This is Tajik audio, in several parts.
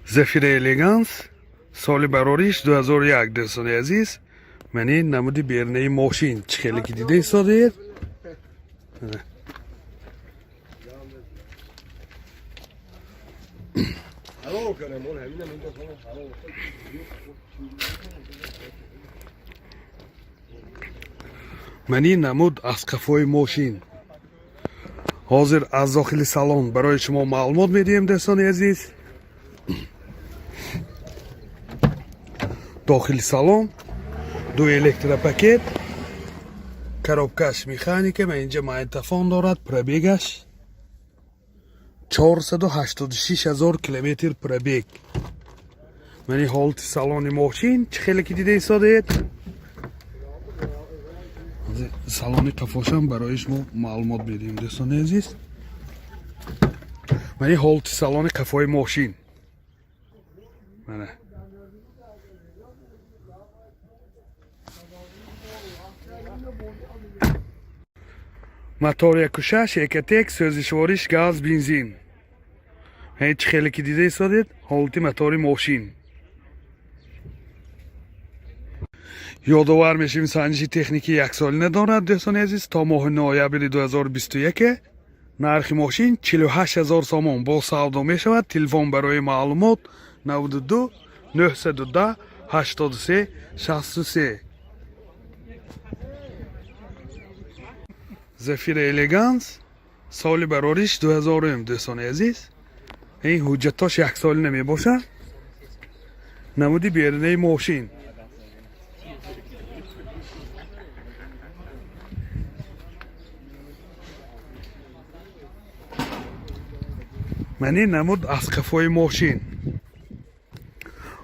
Зафира Элеганс, соли барориш 2001. Дӯстони азиз, мани намуди берунаи мошин, чӣ хеле ки дида истодаед. Мани намуд аз қафои мошин. Ҳозир аз дохили салон барои шумо маълумот медиҳем, дӯстони азиз. Дохили салон ду электропакет, коробкаш механика, ва инҷа магнитофон дорад. Пробегаш 486 ҳазор километр пробег. Мани ҳолати салони мошин, чӣ хеле ки дида истодаед. Салони қафошам барои шумо маълумот медиҳем, дӯстони азиз. Мани ҳолати салони қафои мошин, мана. Мотор 1.6 Экотек, сӯзишвориш газ, бензин. Ҳеҷ хеле ки дида истодед, ҳолати мотори мошин. Ёдовар мешавем, санҷиши техникӣ яксолина дорад, дӯстони азиз, то моҳи ноябри 2021. Нархи мошин 48 ҳазор сомон, бо савдо мешавад. Телефон барои маълумот 92 910 83 63. Зафира Элеганс, соли барориш 2000. Дӯстони азиз, ин ҳуҷҷатош яксолина мебошад. Намуди берунаи мошин. Мани намуд аз қафои мошин.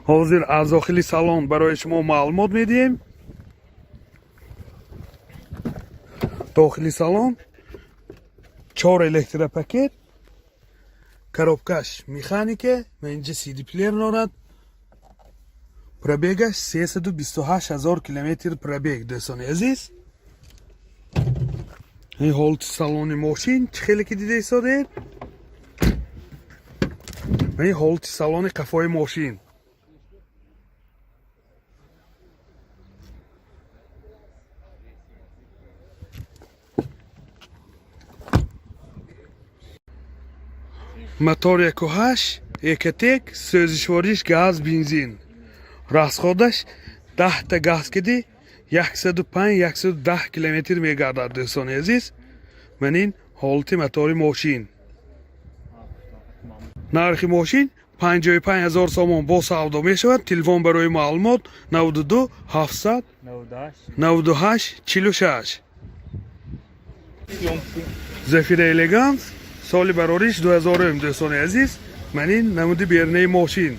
Ҳозир аз дохили салон барои шумо маълумот медиҳем. Дохили салон чор электропакет, коробкаш механика ва инҷа CD плеер дорад. Пробегаш 328 ҳазор километр пробег, дӯстони азиз. Ин ҳолати салони мошин, чӣ хеле ки дида истодаед. Ин ҳолати салони қафои мошин. Мотор 1.8 Экотек, сӯзишвориш газ, бензин. Расходаш 10-та газ киди 105, 110 километр мегардад, дӯстони азиз. Ман ин ҳолати мотори мошин. Нархи мошин 55 ҳазор сомон, бо савдо мешавад. Телефон барои маълумот 92 700 98 46. Зафира Элеганс, соли барориш 2000. Дӯстони азиз, ман ин намуди берунаи мошин.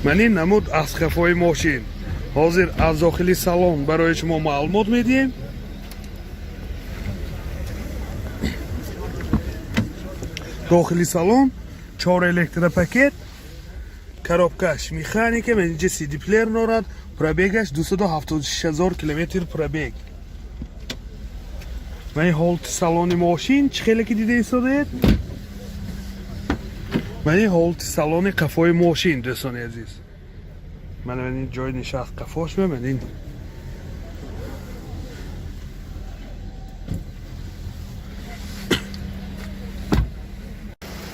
Ман ин намуд аз қафои мошин. Ҳозир аз дохили салон барои шумо маълумот медиҳем. Дохили салон чор электропакет, коробкаш механика, инҷа CD плеер дорад. Пробегаш 276 ҳазор километр пробег. Ва ин ҳолати салони мошин, чӣ хеле ки дида истодаед. Ва ин ҳолати салони қафои мошин, дӯстони азиз. Мана ин ҷои нишаст қафош, ман ин.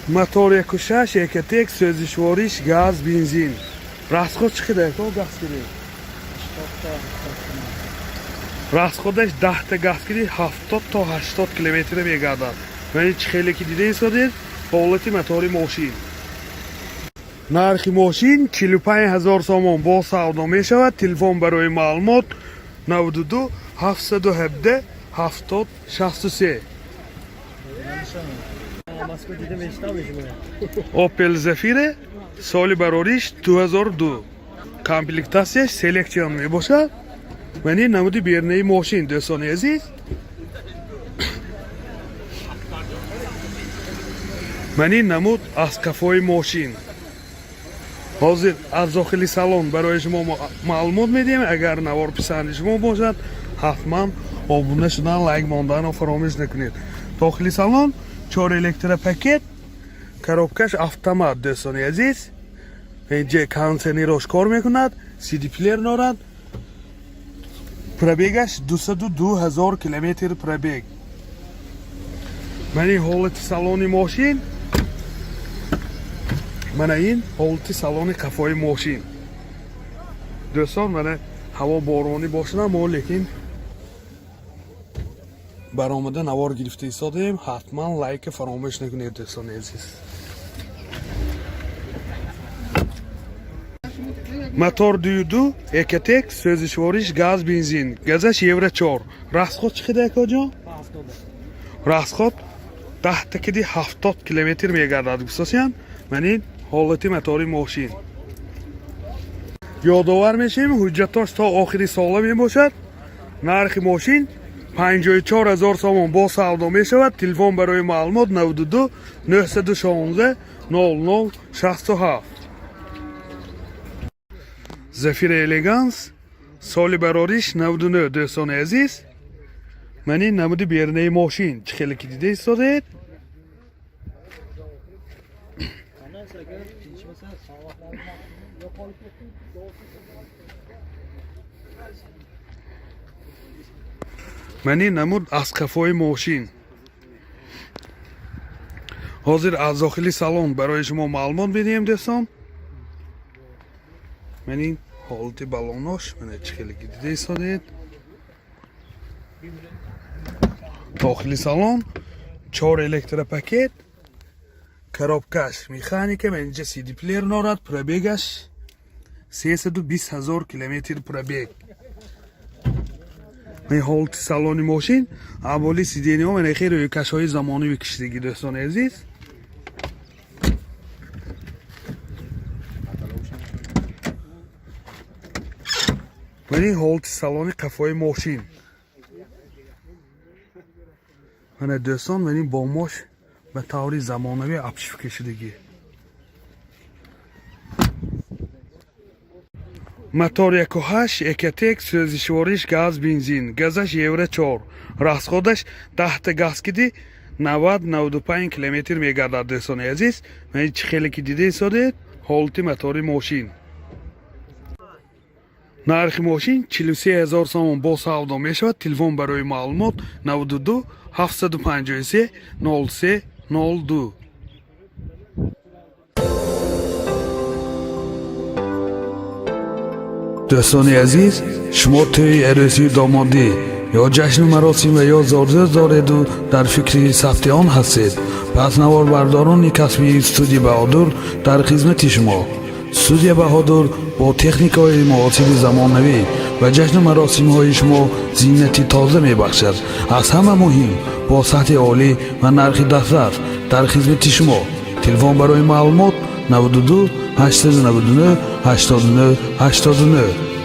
Мотор 1.6 Экотек, сӯзишвориш газ, бензин. Расход чӣ қадар то газ киди? Расходаш 10-та газ киди 70 то 80 километр мегардад. Ва чӣ хеле ки дида истодед, ҳолати мотори мошин. Нархи мошин 45 ҳазор сомон, бо савдо мешавад. Телефон барои маълумот 92 717 70 63. Опел Зафира, соли барориш 2002, комплектатсияш Селекшн мебошад. Мани намуди берунаи мошин, дӯстони азиз. Мани намуд аз қафои мошин. Ҳозир аз дохили салон барои шумо маълумот медиҳем. Агар навор писанди шумо бошад, ҳатман обуна шудан, лайк монданро фаромӯш накунед. Дохили салон чор электропакет, коробкаш автомат, дӯстони азиз. Инҷа кондиционерош кор мекунад, CD плеер дорад. Пробегаш 202 ҳазор километр пробег. Мана ин ҳолати салони мошин. Мана ин ҳолати салони қафои мошин. Дӯстон, мана ҳаво боронӣ бошад, мо лекин баромада навор гирифта истодаем. Ҳатман лайка фаромӯш накунед, дӯстони азиз. Мотор 2.2 Ecotec, сӯзишвориш газ, бензин, газаш евро 4. Расход чӣ қадар, акоҷон? Расход 10 киди 70 километр мегардад, гуфтосиян. Ман ин ҳолати мотори мошин. Ёдовар мешавем, ҳуҷҷатош то охири сола мебошад. Нархи мошин 54 ҳазор сомон, бо савдо мешавад. Телефон барои маълумот 92 916 00 67. Зафира Элеганс, соли барориш 99, дӯстони азиз. Ман ин намуди берунаи мошин, чӣ хеле ки дида истодаед. Ман ин намуд аз қафои мошин. Ҳозир аз дохили салон барои шумо маълумот медиҳем, дӯстон. Ман ин ҳолати балонош, мана чӣ хеле ки дида истодаед. Дохили салон чор электропакет, коробкаш механика, ман инҷа CD плеер дорад, пробегаш 320 ҳазор километр пробег. Ман ҳолати салони мошин, аввали сиденьяҳо мана хеле рӯйкашҳои замонавӣ кишидагӣ, дӯстони азиз. Ман ин ҳолати салони қафои мошин. Мана дӯстон, ман ин бомош ба таври замонавӣ обшивка шудагӣ. Мотор 1.8 Ecotec, сӯзишвориш газ, бензин, газаш евро 4. Расходаш 10 газ киди 90-95 километр мегардад, дӯстони азиз. Ман чӣ хеле ки дида истодаед, ҳолати мотори мошин. Нархи мошин 43 ҳазор сомон, бо савдо мешавад. Телефон барои маълумот 92 753 03 02. Дӯстони азиз, шумо тӯи арӯсию домодӣ ё ҷашну маросим ва ё зодрӯз дореду дар фикри сабти он ҳастед, пас наворбардорони касбии студия Баҳодур дар хизмати шумо. Студия Баҳодур бо техникаҳои муосири замонавӣ ва ҷашну маросимҳои шумо зинати тоза мебахшад. Аз ҳама муҳим, бо сатҳи олӣ ва нархи дастрас дар хизмати шумо. Телефон барои маълумот 92 899 89 89.